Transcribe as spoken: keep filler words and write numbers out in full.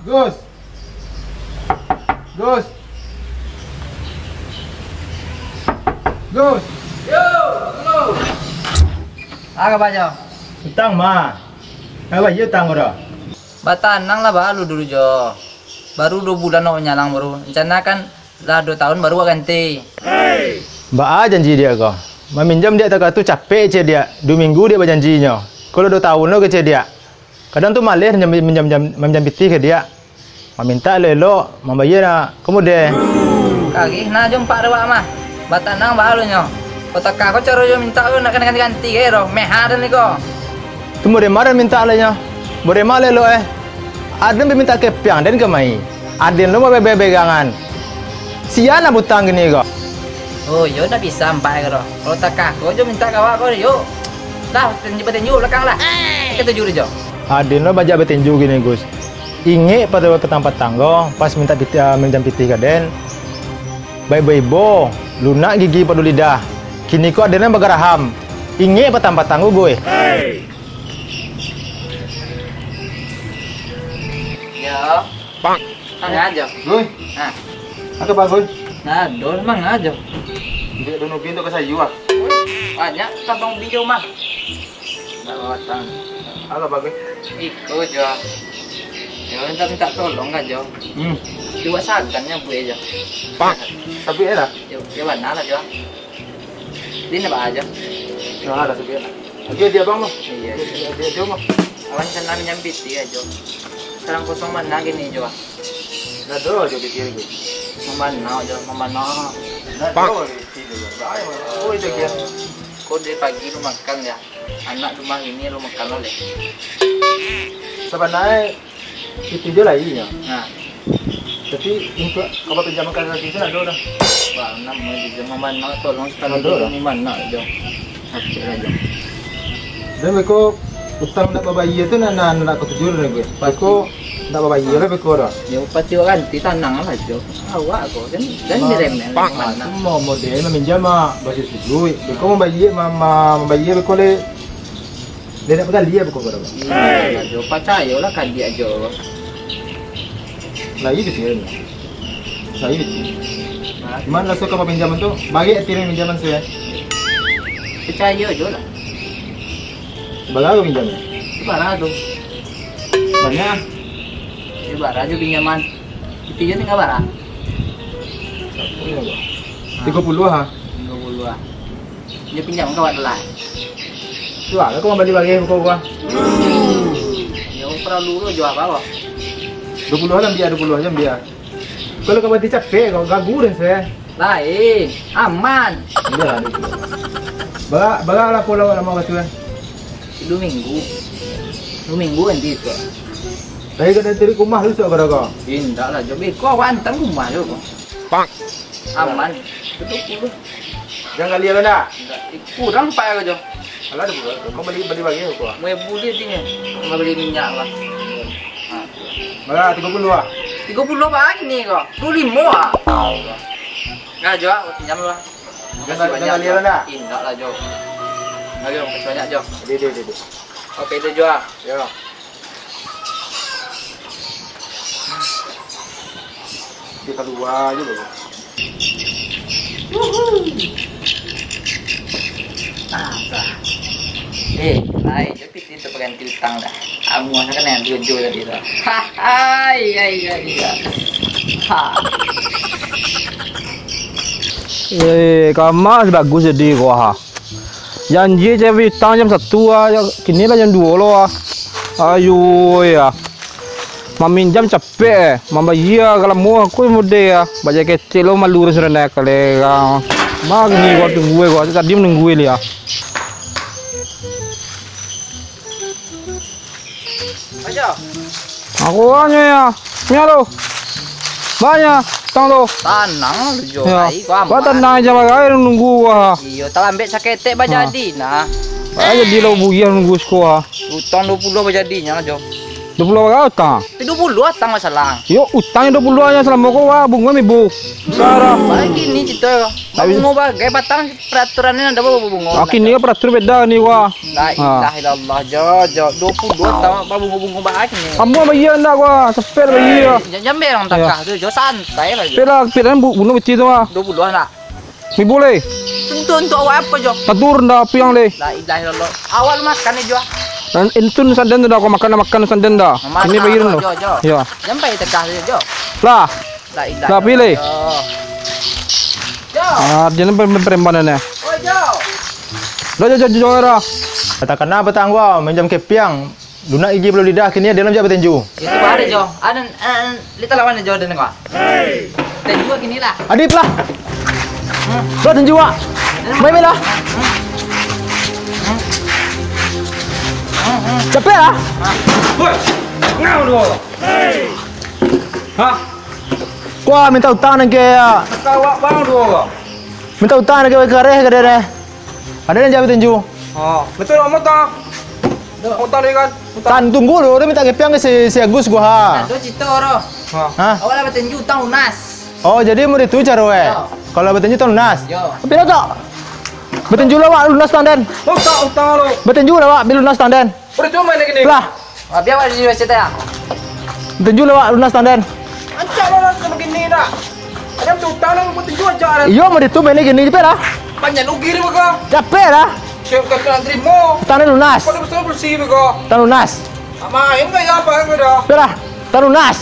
Gus. Gus. Gus. Yo, Gus. Ah, ka baa, Jo? Utang, mah. Ka baa utang ko, doh? Batanang lah balu dulu, Jo. Baru duo bulan awak manyalang baru. Rencana kan lah duo tahun baru awak ganti. Baa janji diak ko? Maminjam diak takah tu capek, cek diak. Duo minggu diak bajanjinyo. Kalau duo tahun lo kecek diak. Kadang tu maleh minjam, minjam, minjam, minjam pitih ka diak. Mamintak elok-elok, mambayia nak kamudeh. Karih nah jo ampak dek awak mah. Batanang baa lo nyo. Kok takah ko caro jo mintak ko nak kanai ganti-ganti gai doh. Meha den iko. Tu model ma den mintak lai nyo? Model ma elok-elok eh? Aden bi mintak kepiang den kamari. Aden lo mau be-, be-, begangan. Sia nan bautang kini ko. Oh, yo ndak bisa ampak ko doh. Kalau takah ko jo mintak ka awak ko, yo. Lah, batinju, batinju balakang lah. Katuju deh, Jo. Aden lo bajak batinju kini, Gus. Ingek patang-patang ko, pas mintak pitih, ah, minjam pitih ka den. Baibo-ibo, lunak gigi pado lidah. Kini ko aden lo bagaraham. Ingek patang-patang ko, Gus. Yo. Manga Jo? Gus. Nah. Ado baa, Gus? Nah, ado manga Jo. Duit ado ubi tu ka sayua ah. Banyak tabang ubi jo mah. Ndak batang. Ado baa, Gus? Iko Jo. Yo, minta, minta tolong ka Jo. Hmm. Cubo sagan nyo buek Jo. Sabuik lah. Yo, yo bana lah Jo. Di na baa Jo? Nah, ado sabuik lah. Agiah diak bang mah. Iyo. Agiah, agiah, agiah mah. Awan sanang minjam pitih Jo. Sarang kosong bana kini Jo. Ndak ado Jo pitih lagi. Mambana Jo, mambana. Ndak ado pitih lagi. Bae mah. Oh, itu dia. Ko dari pagi lu makan ya? Anak rumah ini lu makan lah leh. Sabananyo itu jo lai nyo. Nah. Tapi untuak ka pinjaman ka laki tu ndak ado doh. Bang, nak mau pinjaman manga, tolong sakali. Ado lah. Pinjaman manga Jo. Aceh lah Jo. Dan beko utang ndak babayia tu nak, nak, nak katuju doh, Gus. Pasti. Beko ndak babayia lah beko doh. Yo, pasti awak ganti, tanang lah Jo. Awak ko kan, kan diremeh. Bang, manga. Semua model maminjam mah, basujuik. Beko mambayia, ma-, ma-, mambayia beko le. Dia nak pagali apa kau kata? Iyo, Jo, pacayolah ka diak Jo. Lah, iyo, betul. Lah, iyo, betul. Cuman lah suka pinjaman tu, bagi ati pinjaman saya. Pacayo Jo lah. Bara pinjaman? Bara tu. Banyak. Iyo, bara Jo pinjaman. Itu Jo tingga bara. Tigo puluah ah. Tigo puluah ah. Nyo pinjam ka awak dulu lah. Tu lah, aku mambali bareh muko gua. Yo, paralu lo Jo, apo? Duo puluah lah, bia, duo puluah se bia. Kalau ka bareh capek, kau gagu den se. Lain, aman. Iyo lah, duo puluah. Bara, bara lah pulo lamo wakatu kan? Duo minggu. Duo minggu nanti tu. Tapi ka dari rumah tu, sok, kau. Indak lah, Jo. Beko awak antaan rumah Jo, kau. Aman. Duo puluah. Jan gali lo ndak? Indak. Eh, kurang ampek ko Jo. Alah, duo puluah. Kau bali, bali bareh ko. Mau bali dinyo. Mau bali minyak lah. Ha. Bara, tigo puluah ah? Tigo puluah bara kini ko. Duo limo ah. Nah, Jo, aku pinjam lo. Jan, jan gali lo ndak? Indak lah, Jo. Ayo, makasih banyak, Jo. Deh, deh, deh, deh. Oke, itu Jo. Yo. Dia kalua aja dulu. Ah, sah. Eh, lain je pitih tu pengganti utang dah. Amuah kan yang tujuh tadi tu. Hai, hai, hai, hai. Ha. Eh, kamar bagus jadi ko ha. Janji cewek bintang jam satu ah, kini lah jam duo lo ah. Ayo ya. Maminjam capek eh, mambayia ka lamo aku mode ah. Bajak kecek lo malu sudah naik kalerang. Mah kini gua tunggu eh, gua tadi menunggu eh liah. Aja. Aku aja ya. Nya lo. Banyak tang lo. Tanang lo Jo. Ya. Ai, kau aman. Kau tenang aja bagai nunggu gua. Iyo, talambek saketek bajadi nah. Aja di lo buyah nunggu sekolah. Utang duo puluah bajadinyo Jo. Duo puluah bara utang? Tapi duo puluah utang masalah. Yo, utang duo puluah nyo salamo ko, wah, bungo ribu. Baa kini cito yo. Tapi bungo bagai patang peraturan ni ado bungo. Ah, kini peraturan beda ni, wah. La ilaha illallah, jo, jo. Duo puluah utang babungo-bungo baa kini. Ambo bayia ndak, wah. Sepel bayia. Eh, jan-, jan be urang takah tu, jo, santai lah, jo. Pila, pila bu-, bungo beci tu, wah. Duo puluah ndak? Mibuleh. Untuak, untuak awak apo, Jo? Tatur ndak apiang leh. La ilaha illallah. Awak lu makan ni, Jo. Nan intun sanden tu dah, kau makan, makan sanden dah. Makan. Ini bagian lo, lo. Jo, Jo. Ya. Sampai tekah tu, Jo. Lah. La ilaha illallah. Lah, pilih. Jo. Jo. Ah, jangan ber-, ber-, berembanan ya. Oi, Jo. Dah, Jo, Jo, Jo, Jo, dah. Katakanlah petang gua minjam kepiang. Lunak gigi balau lidah, kini ado nan jak batinju. Itu bare, Jo. Ado, eh, li talawan, Jo, ado nan kau. Tinju kini lah. Adip lah. Lah tinju, Wak. Main, main lah. Capek lah. Woi, ngau dulu. Hah? Wah, minta utang nan ke, ya. Kau, Wak, bang dulu. Minta utang nan ke, kareh, kareh, deh. Ado nan jak batinju. Oh, betul, Om, utang. Utang tadi kan? Utang. Tan, tunggu dulu, ado minta kepiang ka si, si Agus gua, ha. Ado cito, Ro. Ha. Ha? Awak lah batinju utang lunas. Oh, jadi model tu caro, eh? Yo. Kalau batinju utang lunas? Yo. Tapi dah tak? Batinju lah, Wak, lunas utang den. Utang, utang lu. Batinju lah, Wak, bil lunas utang den. Udah cuma ini gini. Lah. Ah, bia awak di universitas ya? Batinju lah, Wak, lunas utang den. Ancak lah, lah, sama gini nak. Ado tu utang lah, batinju aja lah. Iyo, model tu main gini, capek lah. Banyak rugi ni, baka. Capek lah. Siap kata nak terima. Utang den lunas. Kau dah besar bersih, baka. Utang lunas. Main kau ya, apa kau dah? Capek lah. Utang lunas.